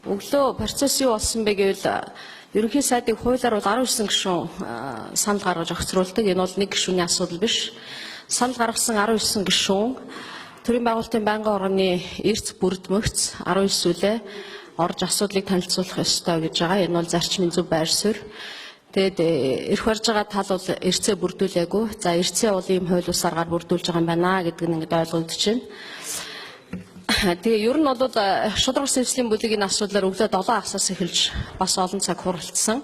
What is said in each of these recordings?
Өглөө процесс юу болсон бэ гэвэл ерөнхий сайдыг хуулиар бол 19 гишүүн санал гаргаж огцруулдаг. Энэ бол нэг гишүүний асуудал биш. Санал гаргасан 19 гишүүн төрийн байгуулалтын байнгын оргоны эрц бүрдмөгц 19 үлээ орж асуудлыг танилцуулах ёстой гэж байгаа. Энэ бол зарчмын зөв байр суурь. Тэгээд эрх барьж байгаа тал бол эрцээ бүрдүүлээгүй. За, эрцээ бол ийм хууль бусаар гар бүрдүүлж байгаа юм байна гэдэг нь ингээд ойлгогдож байна. Тэгээ ер нь бол шударга сэвслийн бүлгийн асуудлаар өглөө 7 асаас эхэлж бас олон цаг хуралдсан.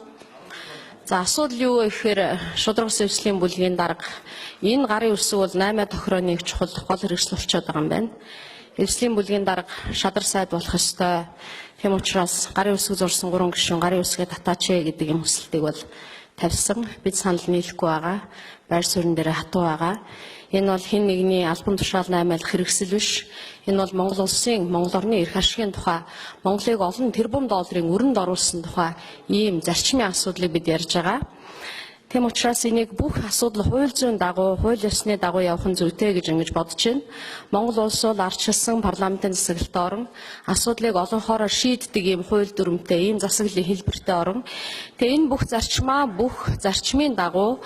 За, асуудал юу вэ гэхээр шударга сэвслийн бүлгийн дарга энэ гарын үсэг бол 8 тохирооны их чухал гол хэрэгсэл болчиход байгаа юм байна. Эвслийн бүлгийн дарга шадар сайд болох ёстой. Тийм учраас гарын үсэг зурсан гурван гишүүн гарын үсгээ татаач ээ гэдэг юм хүсэлтийг бол тавьсан. Бид санал нийлэхгүй байгаа. Байр суурин дээр хатуу байгаа. Энэ бол хэн нэгний албан тушаал наймаалах хэрэгсэл биш. Энэ бол Монгол улсын, Монгол орны эрх ашигын тухай, Монголыг олон тэрбум долларын өрөнд оруулсан тухай ийм зарчмын асуудлыг бид ярьж байгаа. Тийм учраас энийг бүх асуудал хууль зүйн дагуу, хууль ёсны дагуу явах нь зүйтэй гэж ингэж бодож байна. Монгол улс бол ардчилсан парламентын засаглалт орон, асуудлыг олонхоороо шийддэг ийм хууль дүрмтэй, ийм засаглалын хэлбэртэй орон. Тэгээ энэ бүх зарчмаа бүх зарчмын дагуу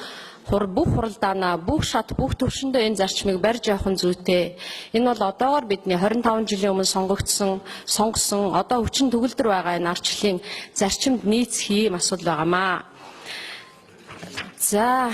бүх хуралдаанаа, бүх шат, бүх төвшөндөө энэ зарчмыг барьж явах нь зүйтэй. Энэ бол одоогор бидний 25 жилийн өмнө сонгогдсон, сонгосон, одоо хүчин төгөлдөр байгаа энэ ардчлалын зарчимд нийцэх ийм асуудал байгаамаа. За.